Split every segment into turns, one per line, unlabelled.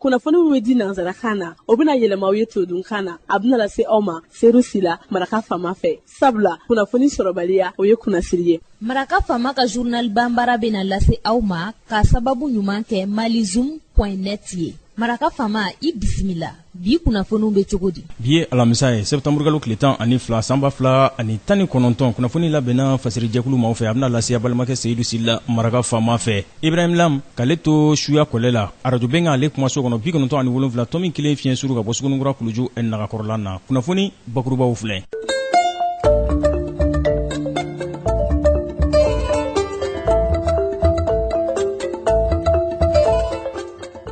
Kunnafoni min bɛ di nansarakan na, o bɛna yɛlɛma aw ye todunkan na. A bɛna lase aw ma Seru Sila, Maraka Faama fɛ, sabula kunnafoni sɔrɔbaliya, o ye kunnasiri ye.
Maraka Faama ka journal banbara bɛna lase aw ma ka sababu ɲuman kɛ malizoom point net ye. Maraka Faama, i bisimila. Bi kunnafoniw bɛ cogo di?
Bi ye alamisa ye, sɛtanburukalo tile 12 san 2019. Kunnafoni labɛnna fasirijɛkulu maaw fɛ, a bɛna lase a balimakɛ Seyidu Sila, Maraka Faama fɛ. Ibrahim Lam k'ale to suya kɔlɛ la, arajo Bɛnkan ale kumaso kɔnɔ, 97.1 fiɲɛ suru ka bɔ Sugunikura kuluju nagakɔrɔla na. Kunnafoni bakurubaw filɛ.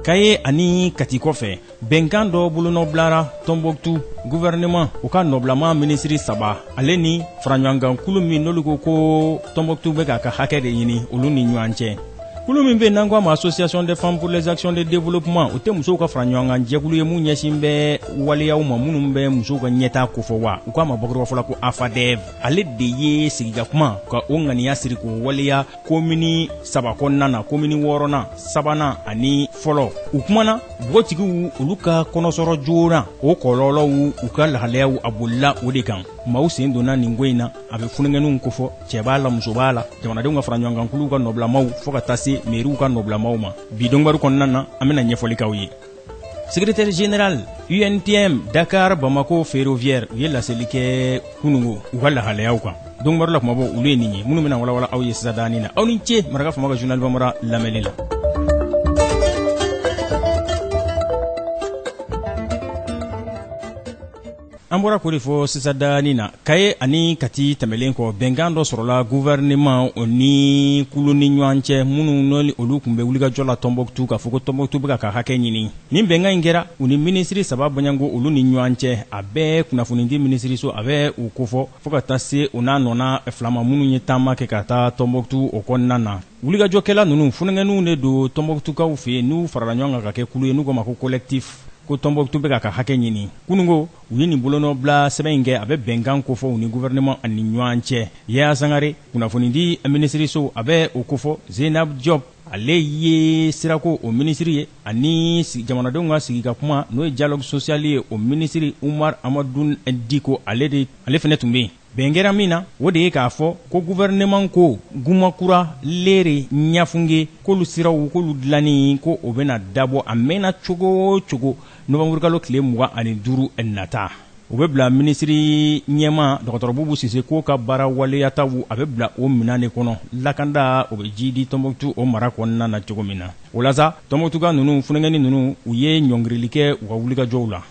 Kaye ani Kati kɔfɛ, bɛnkan dɔ bolonɔbilara Tɔnbɔkutu gouvernement u ka nɔbilama minisiri saba ale ni faraɲɔgɔnkankulu min n'olu ko ko Tɔnbɔkutu bɛ k'a ka hakɛ de ɲini, olu ni ɲɔgɔn cɛ. Kulu min bɛ n'an ko a ma Association des femmes pour les actions de développement, o tɛ musow ka faraɲɔgɔnkan jɛkulu ye mun ɲɛsin bɛ waleyaw ma minnu bɛ musow ka ɲɛtaa kofɔ wa u k'a ma bakurubafɔ la ko AFADEV, ale de ye sigi ka kuma ka o ŋaniya siri k'o waleya komini saba kɔnɔna na, komini wɔɔrɔnan, sabanan ani fɔlɔ. U kumana npogotigiw olu ka kɔnɔsɔrɔ joona, o kɔlɔlɔw, u ka lahalayaw, a bolila o de kan. Maaw sen donna nin ko in na, a bɛ funankɛninw kofɔ, cɛ b'a la, muso b'a la, jamanadenw ka faraɲɔgɔnkankuluw ka nɔbilamaw, fo ka taa se meriw ka nɔbilamaw ma. Bi donkibaru kɔnɔna na, an bɛna ɲɛfɔli k'aw ye. Secrétaire général UNTM Dakar Bamako ferroviaire, u ye laseli kɛ kunungo u ka lahalayaw kan. Donkibaru la kumabɔ olu ye nin ye minnu bɛna walawala aw ye sisan daani na. Aw ni ce Maraka Faama ka journal bambara lamɛnli la. An bɔra k'o de fɔ sisan daani na, Kaye ani Kati tɛmɛlen kɔ, bɛnkan dɔ sɔrɔla gouvernement o ni kulu ni ɲɔgɔn cɛ minnu n'olu olu tun bɛ wulikajɔ la Tɔnbɔkutu, k'a fɔ ko Tɔnbɔkutu bɛ ka hakɛ ɲini. Nin bɛnkan in kɛra u ni minisiri saba bɔɲɔgɔnko olu ni ɲɔgɔn cɛ. A bɛ kunnafonidi minisiriso, a bɛ u kofɔ, fo ka taa se u n'a nɔna fila ma minnu ye taama kɛ ka taa Tɔnbɔkutu o kɔnɔna na. Wulikajɔkɛla ninnu, funankɛninw de don Tɔnbɔkutukaw fɛ yen, n'u farala ɲɔgɔn kan ka kɛ kulu ye n'u k'a ma ko collectif, ko Tɔnbɔkutu bɛ ka hakɛ ɲini. Kununko u ye nin bolonɔbila sɛbɛn in kɛ, a bɛ bɛnkan kofɔ u ni gouvernement ani ɲɔgɔn cɛ. Yaya Sangare, kunnafonidi minisiriso, a bɛ o kofɔ. Zeynab Diop, ale ye sirako o minisiri ye, ani jamanadenw ka sigi ka kuma n'o ye dialogue social ye, o minisiri Umar Amadu Diko, ale de ale fana tun bɛ yen. Bɛn kɛra min na, o de ye k'a fɔ ko gouvernement ko Gumakura, Lere, Ɲafunge, k'olu siraw, k'olu dilanni, ko o bɛna dabɔ a mɛnna cogo o cogo nowanburukalo tile 25 nata. O bɛ bila minisiri ɲɛmaa dɔgɔtɔrɔ Bubu Sise k'o ka baara waleyataw, a bɛ bila o minɛn de kɔnɔ. Lakanda, o bɛ jidi Tɔnbɔkutu o mara kɔnɔna na cogo min na. O la sa, Tɔnbɔkutuka ninnu, funankɛnin ninnu, u ye ɲɔngirili kɛ u ka wulikajɔw la.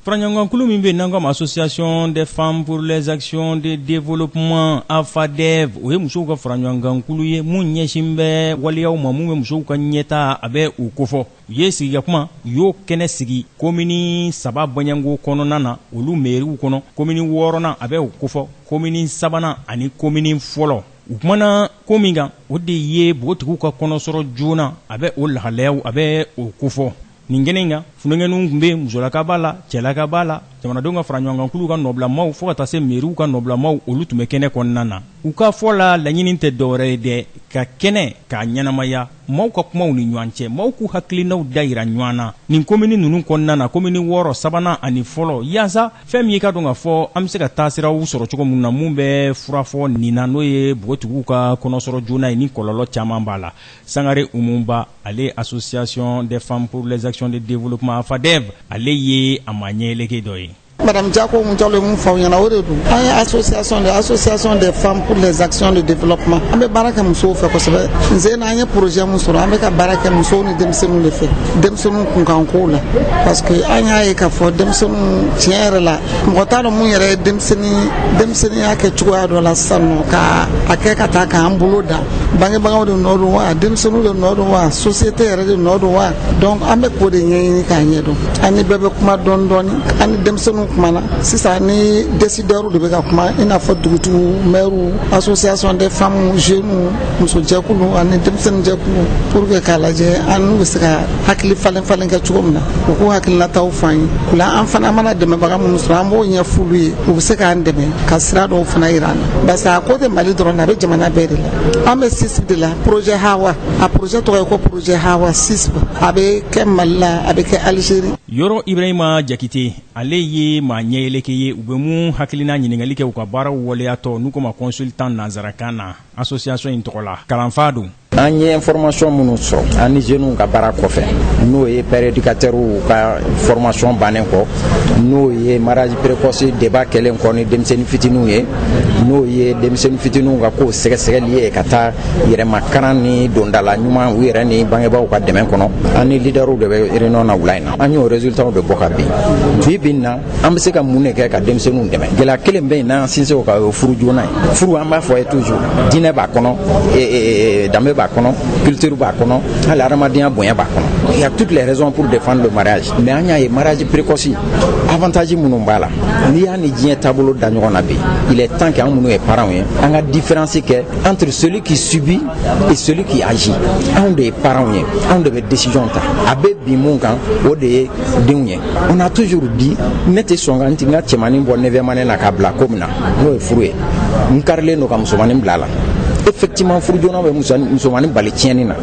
Faraɲɔgɔnkankulu min bɛ n'an k'a ma Association des femmes pour les actions de développement AFADEV, o ye musow ka faraɲɔgɔnkankulu ye mun ɲɛsin bɛ waleyaw ma mun bɛ musow ka ɲɛtaa, a bɛ u kofɔ. U ye sigi ka kuma, u y'o kɛnɛ sigi komini saba bɔɲɔgɔnko kɔnɔna na, olu meriw kɔnɔ, komini wɔɔrɔnan, a bɛ u kofɔ, komini sabanan ani komini fɔlɔ. U kumana ko min kan, o de ye npogotigiw ka kɔnɔsɔrɔ joona, a bɛ o lahalayaw, a bɛ o kofɔ. Nin kɛnɛ in kan, funankɛninw tun bɛ, musolaka b'a la, cɛlaka b'a la, jamanadenw ka faraɲɔgɔnkankuluw ka nɔbilamaw, fo ka taa se meriw ka nɔbilamaw, olu tun bɛ kɛnɛ kɔnɔna na. U ka fɔ la, laɲini tɛ dɔwɛrɛ ye dɛ, ka kɛnɛ k'a ɲɛnamaya, maaw ka kumaw ni ɲɔgɔn cɛ, maaw k'u hakilinaw dayira ɲɔgɔn na nin komini ninnu kɔnɔna na, komini wɔɔrɔ, sabanan ani fɔlɔ, yaasa fɛn min ye ka dɔn k'a fɔ an bɛ se ka taasiraw sɔrɔ cogo min na mun bɛ fura fɔ nin na, n'o ye npogotigiw ka kɔnɔsɔrɔ joona ye ni kɔlɔlɔ caman b'a la. Sangare Umuba, ale Association des femmes pour les actions de développement AFADEV, ale ye a maa ɲɛyɛlɛke dɔ ye.
Madame Diako Jalo ye mun fɔ aw ɲɛna, o de don. An ye association de association des femmes pour les actions de développement. An bɛ baara kɛ musow fɛ kosɛbɛ. N sen na, an ye projet mun sɔrɔ, an bɛ ka baara kɛ musow ni denmisɛnninw de fɛ, denmisɛnninw kunkankow la, parce que an y'a ye k'a fɔ denmisɛnninw, tiɲɛ yɛrɛ la, mɔgɔ t'a dɔn mun yɛrɛ ye denmisɛnnin denmisɛnninya kɛ cogoya dɔ la sisan nɔ ka a kɛ ka taa k'an bolo da. Bangebagaw de nɔ don wa, denmisɛnninw de nɔ don wa, société yɛrɛ de nɔ don wa? Donc an bɛ k'o de ɲɛɲini k'a ɲɛdɔn. An ni bɛɛ bɛ kuma dɔɔni dɔɔni, an ni denmisɛnninw kumana. Sisan ni décideurs de bɛ ka kuma, i n'a fɔ dugutigiw, maires, association des femmes, jeunes, musojɛkulu ani denmisɛnninjɛkulu, pour que k'a lajɛ an n'u bɛ se ka hakili falen falen kɛ cogo min na, u k'u hakilinataw fɔ an ye. O la, an fana mana dɛmɛbaga minnu sɔrɔ, an b'o ɲɛf'olu ye, u bɛ se k'an dɛmɛ ka sira dɔw fana yira an na, parce que a ko tɛ Mali dɔrɔn na, a bɛ jamana bɛɛ de la. An bɛ SISP de la, projet Hawa, a projet tɔgɔ ye ko projet Hawa SISP. A bɛ kɛ Mali la, a bɛ kɛ Algérie.
Yɔrɔ Ibrahima Jakite, ale ye maa ɲɛyɛlɛkɛ ye, u bɛ mun hakilina ɲininkali kɛ u ka baaraw waleyatɔ, n'u ko ma consultant nanzarakan na, association in tɔgɔ la, kalanfa don.
An ye information minnu sɔrɔ an ni jeunes ka baara kɔfɛ, n'o ye père éducateur ka formation bannen kɔ, n'o ye mariage précoce débat kɛlen kɔ ni denmisɛnnin fitininw ye, n'o ye denmisɛnnin fitininw ka kow sɛgɛsɛgɛli ye ka taa yɛrɛmakaran ni dondala ɲuman, u yɛrɛ ni bangebaaw ka dɛmɛ kɔnɔ, an ni leaderw de bɛ réunion na wula in na. An y'o résultat de bɔ ka bin. Bi bi in na, an bɛ se ka mun de kɛ ka denmisɛnninw dɛmɛ? Gɛlɛya kelen bɛ yen n'an sinsin o kan, o ye furu joona ye. Furu, an b'a fɔ ye toujours, diinɛ b'a kɔnɔ, danbe b'a kɔnɔ, culture b'a kɔnɔ, hali adamadenya bonya b'a kɔnɔ. Il y a toutes les raisons pour défendre le mariage, mais an y'a ye mariage précoce, avantage minnu b'a la, n'i y'a ni diɲɛ taabolo da ɲɔgɔn na bi, il est temps que an minnu ye parents ye, an ka différence kɛ entre celui qui subit et celui qui agit. Anw de ye parents ye, anw de bɛ décision ta. A bɛ bin mun kan, o de ye denw ye. On a toujours dit, ne tɛ sɔn ka n ka cɛmanin bɔ neuvième année na k'a bila ko min na, n'o ye furu ye, n karilen don ka musomanin bila a la. Effectivement, furu joona bɛ musomanin bali tiɲɛni na,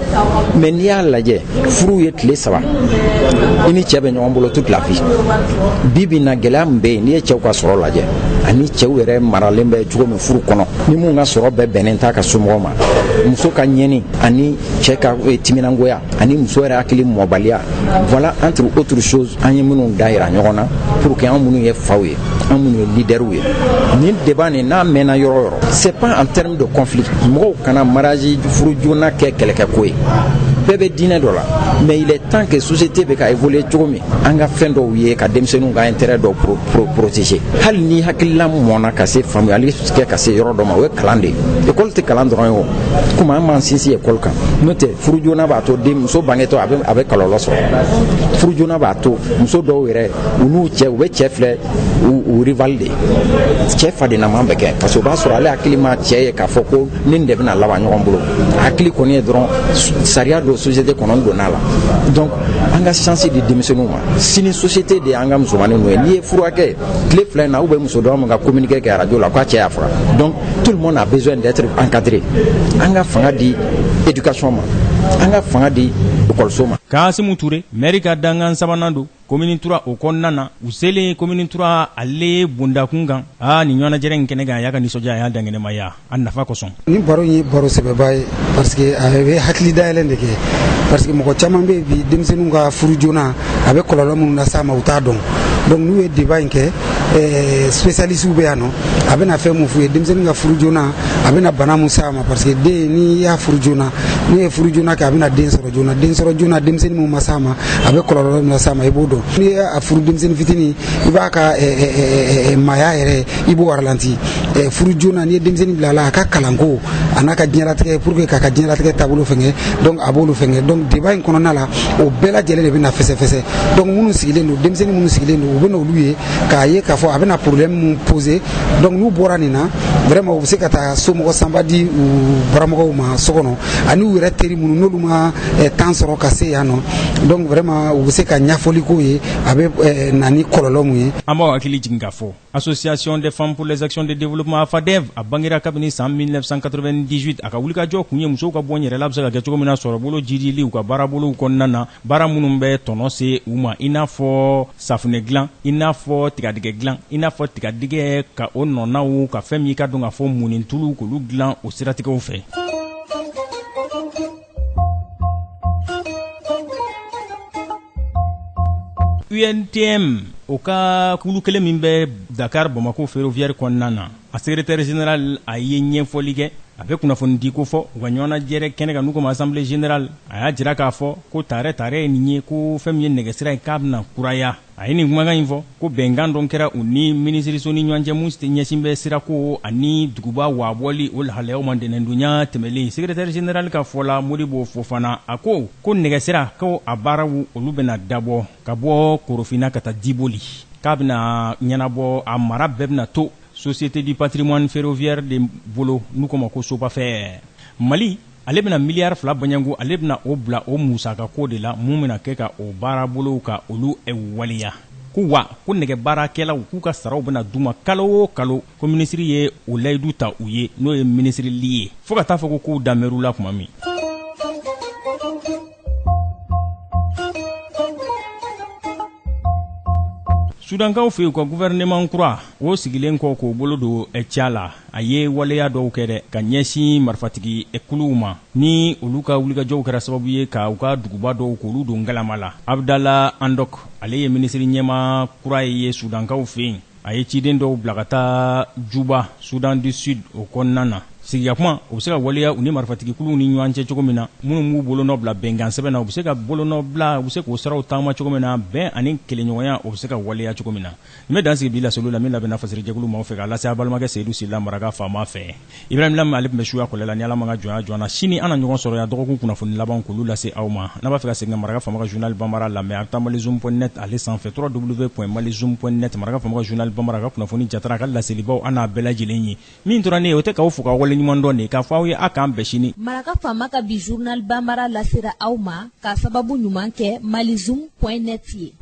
mais n'i y'a lajɛ, furu ye tile 3, i ni cɛ bɛ ɲɔgɔn bolo toute la vie. Bi bi in na, gɛlɛya min bɛ yen, n'i ye cɛw ka sɔrɔ lajɛ ani cɛw yɛrɛ maralen bɛ cogo min furu kɔnɔ, ni mun ka sɔrɔ bɛɛ bɛnnen t'a ka somɔgɔw ma, muso ka ɲɛni ani cɛ ka timinangoya ani muso yɛrɛ hakili mɔbaliya, voilà, entre autres choses, an ye minnu da yira ɲɔgɔn na pour que an minnu ye faw ye, an minnu ye leaderw ye, nin débat nin n'a mɛnna yɔrɔ o yɔrɔ, c'est pas en termes de conflit. Mɔgɔw kana mariage furu joona kɛ kɛlɛkɛko ye. Bɛɛ bɛ diinɛ dɔ la, mais il est temps que société bɛ ka évoluer cogo min, an ka fɛn dɔw ye ka denmisɛnninw ka intérêt dɔw protéger. Hali ni hakilila mɔnna ka se faamuyali kɛ ka se yɔrɔ dɔ ma, o ye kalan de ye. École tɛ kalan dɔrɔn ye o, komi an b'an sinsin école kan. N'o tɛ, furu joona b'a to den muso bangetɔ a bɛ kɔlɔlɔ sɔrɔ. Furu joona b'a to muso dɔw yɛrɛ, u n'u cɛ, u bɛ cɛ filɛ u rival de ye, cɛ fadennaman bɛ kɛ, parce que o b'a sɔrɔ ale hakili ma cɛ ye k'a fɔ ko ni nin de bɛna laban ɲɔgɔn bolo. Hakili kɔni ye dɔrɔn sariya don société kɔnɔ, n donna a la. Donc an ka chance di denmisɛnninw ma. Sini société de y'an ka musomanin ninnu ye. N'i ye furakɛ tile 2 in na, ou bɛ muso dɔ min ka communiqué kɛ radio la k'a cɛ y'a faga. Donc tout le monde a besoin d'être encadré. An ka fanga di éducation ma, an ka fanga di ekɔliso ma.
Kasimu Ture, maire ka dangan sabanan don commune 3 o kɔnɔna na. U selen commune 3 ale bondakun kan, aa, nin ɲɔgɔnnajɛrɛ in kɛnɛ kan, a y'a ka nisɔndiya, a y'a dankɛnɛmaya a nafa kosɔn.
Nin baro in ye baro sɛbɛba ye, parce que a bɛ hakili dayɛlɛn de kɛ, parce que mɔgɔ caman bɛ yen bi, denmisɛnninw ka furu joona, a bɛ kɔlɔlɔ minnu las'a ma, u t'a dɔn. Donc n'u ye débat in kɛ, spécialistes bɛ yan nɔ, a bɛna fɛn mun f'u ye, denmisɛnnin ka furu joona, a bɛna bana mun s'a ma, parce que den, n'i y'a furu joona, n'u ye furu joona kɛ, a bɛna den sɔrɔ joona. Den sɔrɔ joona, denmisɛnnin mun ma s'a ma, a bɛ kɔlɔlɔ min las'a ma, i b'o dɔn. N'i y'a furu denmisɛnnin fitinin, i b'a ka maaya yɛrɛ, i b'o ralenti. Furu joona, n'i ye denmisɛnnin bila a la, a ka kalanko a n'a ka diɲɛlatigɛ, pour que k'a ka diɲɛlatigɛ taabolo fɛngɛ, donc a b'olu fɛngɛ. Donc débat in kɔnɔna la, o bɛɛ lajɛlen de bɛna fɛsɛfɛsɛ. Donc minnu sigilen don, denmisɛnnin minnu sigilen don, u bɛ n'olu ye k'a ye k'a fɔ a bɛna problème mun poser. Donc n'u bɔra nin na, vraiment u bɛ se ka taa somɔgɔ sanba di u baramɔgɔw ma so kɔnɔ, ani u yɛrɛ teri minnu n'olu ma temps sɔrɔ ka se yan nɔ. Donc vraiment u bɛ se ka ɲɛfɔli k'o ye, a bɛ na ni kɔlɔlɔ mun ye.
An b'aw hakili jigin k'a fɔ Association des femmes pour les actions de développement, AFADEV, a bangera kabini san 1998. A ka wulikajɔ kun ye musow ka bɔ yɛrɛ la bɛ se ka kɛ cogo min na, sɔrɔbolo jidili u ka baarabolow kɔnɔna na, baara minnu bɛ tɔnɔ se u ma, i n'a fɔ safunɛ dilan, i n'a fɔ tigadɛgɛ dilan, i n'a fɔ tigadɛgɛ ka o nɔnaw ka fɛn min ka dɔn k'a fɔ munni tulu k'olu dilan o siratigɛw fɛ. UNTM, o ka kulu kelen min bɛ Dakar Bamako ferroviaire kɔnɔna na, a secrétaire général, a ye ɲɛfɔli kɛ, a bɛ kunnafoni di ko fɔ u ka ɲɔgɔnnajɛrɛ kɛnɛ kan, n'u ko ma assemblée générale. A y'a jira k'a fɔ ko tare tare ye nin ye, ko fɛn min ye nɛgɛsira ye, k'a bɛna kuraya. A ye nin kumakan in fɔ ko bɛnkan dɔ kɛra u ni minisiriso ni ɲɔgɔn cɛ mun ɲɛsin bɛ sirako ani duguba waabɔli o lahalayaw ma ntɛnɛndonya tɛmɛlen. Secrétaire général ka fɔ la, Modibo Fofana, a ko ko nɛgɛsira ko a baaraw olu bɛna dabɔ ka bɔ Korofina ka taa Diboli. K'a bɛna ɲɛnabɔ, a mara bɛɛ bɛna to Société du patrimoine ferroviaire de bolo, n'u ko ma ko Sopafer. Mali ale bɛna miliyari 2 baɲangu, ale bɛna o bila o musaka ko de la, mun bɛna kɛ ka o baarabolow ka olu waleya. Ko wa ko nɛgɛ baarakɛlaw k'u ka saraw bɛna d'u ma kalo o kalo, ko minisiri ye o layidu ta u ye, n'o ye minisiri Li ye, fo ka taa fɔ ko kow damɛru la tuma min. Sudankaw fɛ yen, u ka gouvernement kura o sigilen kɔ k'o bolo don ca la, a ye waleya dɔw kɛ dɛ ka ɲɛsin marifatigi kuluw ma, ni olu ka wulikajɔw kɛra sababu ye ka u ka duguba dɔw k'olu don galama la. Abdala Hamdok, ale ye minisiri ɲɛmaa kura ye Sudankaw fɛ yen, a ye ciden dɔw bila ka taa Juba, Soudan du Sud, o kɔnɔna na. Sigikakuma o bɛ se ka waleya u ni marifatigikuluw ni ɲɔgɔn cɛ cogo min na, minnu b'u bolonɔ bila bɛnkan sɛbɛn na, u bɛ se ka bolonɔ bila, u bɛ se k'o siraw taama cogo min na, bɛn ani kelenɲɔgɔnya o bɛ se ka waleya cogo min na. N bɛ dan sigi bi laseliw la min labɛnna fasirijɛkulu maaw fɛ k'a lase a balimakɛ Seyidu Sila Maraka faama fɛ. Ibrahim Lam ale tun bɛ suya kɔlɛ la. Ni Ala ma ka jɔnya jɔ an na, sini an na ɲɔgɔn sɔrɔ yan, dɔgɔkun kunnafoni laban k'olu lase aw ma. N'a b'a fɛ ka segin ka Maraka faama ka journal bambara lamɛn, a bɛ taa malizoom.net ale sanfɛ, www.malizoom.net. Maraka faama ka journal bambara ka kunnafoni jatara, a ka laselibaw, an n'a bɛɛ lajɛlen ye. Min tora ne ye, o tɛ k'aw fo k'aw waleɲuman dɔn de, k'a fɔ aw ye a k'an bɛn sini.
Maraka faama ka bi journal bambara lasera aw ma k'a sababu ɲuman kɛ malizoom.net ye.